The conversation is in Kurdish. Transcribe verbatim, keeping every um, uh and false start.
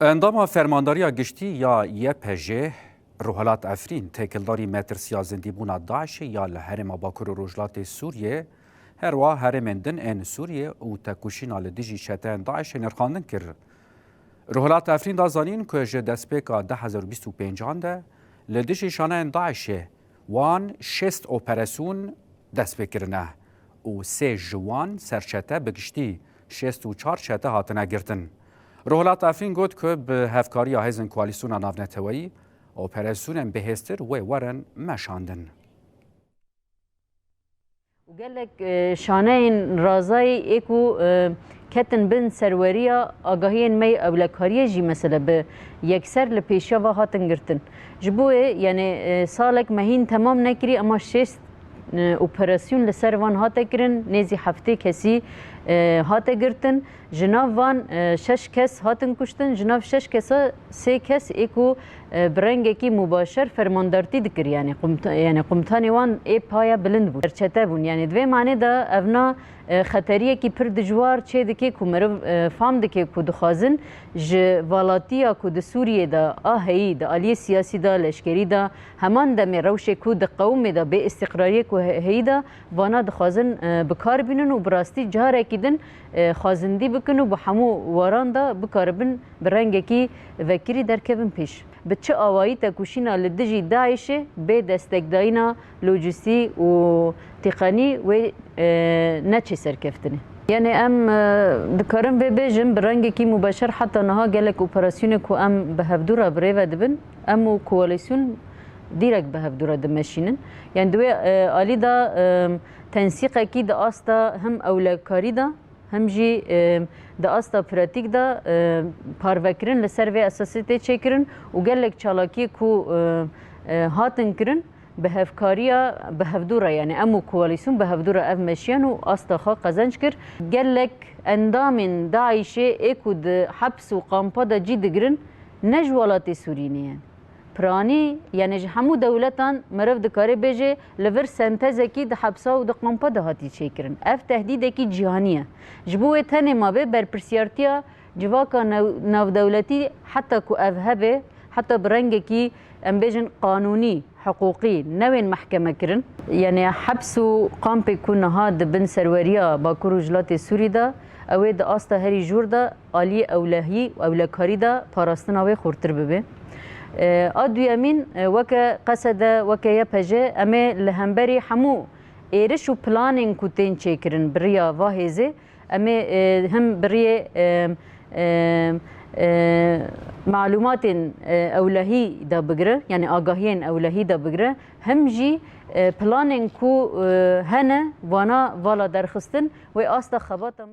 Endama Fermandariya Giştî ya Y P J, Rojhilat Efrîn, têkildarî metirsiya zindîbûna DAIŞê ya li herêma Bakur û Rojhilatê Sûriyê, herwa herêmên din ên Sûriyê û tekoşîna li dijî çeteyên DAIŞê nirxandin kir. Rojhilat Efrîn da zanîn ku ji destpêka du hezar û bîst û pêncan de li dijî şaneyên DAIŞê wan şêst operasyon dest pê kirine û sê ji wan serçete, bi giştî şêst û çar çete hatine girtin. Rojhilat Efrîn got ku bi hevkariya hêzên koalîsyona navneteweyî operasyonên bihêztir wê werin meşandin. Û gelek, e, şaneyên razayî ê ku, e, ketin bin serweriya agahiyên me yê ewlekariyê jî, mesele, bi yekser li pêşiya ve hatin girtin. Ji bo wê, yani, e, salek me hîn temam nekirî, ema şêst, e, operasyon li ser van hate kirin, nêzî heftê kesî, e, hate girtin. Ji nav van, e, şeş kes hatin kuştin, ji nav şeş kesa sê kes ê ku, e, bi rengekî mubaşer fermandartî dikir, yani qumta-, yani qumtanê wan ê paya bilind bû, serçete bûn. Yani di vê manê de evna, e, xeteriyekî pir dijwar çê dike ku meriv, e, fam dike ku dixwazin ji valatiya ku di Sûriyê de a heyî, di aliyê siyasî de, leşkerî de, heman demê rewşê ku di qewimê de bê îstiqrariyê ku he-, heyî de, vana dixwazin, e, bi kar bînin û bi rastî carekî din, e, xwazindî bikin û bi hemû waran de bikaribin bi rengekî vekirî derkevin pêş. Bi çi awayî tekoşîna li dijî DAIŞê bê destekdayîna lojîstî û tîqenî wê, e, neçê serkeftinê. Yani em, e, dikarin vê bêjin, bi rengekî mubeşer heta niha gelek operasyonê ku em bi hevdû re bi rê ve dibin, em û koalîsyon dîrek bi hevdû re dimeşînin. Yani di wê, e, alî de, e, tensîqekî di asta hem ewlekarî de, hem jî, e, di asta pratîk de, e, parvekirin li ser vê esasê tê çêkirin û gelek çalakiyê ku, e, e, hatin kirin, bi hevkariya, bi hevdû re, yani em û koalîsyon bi hevdû re ev meşiyan û asta xwe qezenc kir. Gelek endamên DAIŞê ê ku di heps û kampa de cî digirin, ne ji welatê Sûrî ne ye. Piranî, yani ji hemû dewletan meriv dikare bêje, li vir sentezekî di hepsa û di kampa de hatî çêkirin. Ev tehdîdekî cîhanî ye. Ji bo wê tenê mabe berpirsiyartiya civaka nav-, navdewletî, heta ku ev hebe, heta bi rengekî, em bêjin, qanûnî, hiqûqî, newên mehkeme kirin. Yani heps û kampê ku niha di bin serweriya Bakur û Rojhilatê Sûrî de, ew ê di asta herî jûr de aliyê ewlehî û ewlekarî de parastina wê xurtir bibe. E, a duyemîn, e, weke Qesede, weke Y P J, em ê li hemberî hemû êriş û planên ku tên çêkirin bi riya va hêzê, em ê, e, him bi riyê, e, e, e, malûmatên, e, ewlehî de bigire, yani agahiyên ewlehî de bigire, him jî, e, planên ku, e, hene, vana vala derxistin, wê asta xebata me.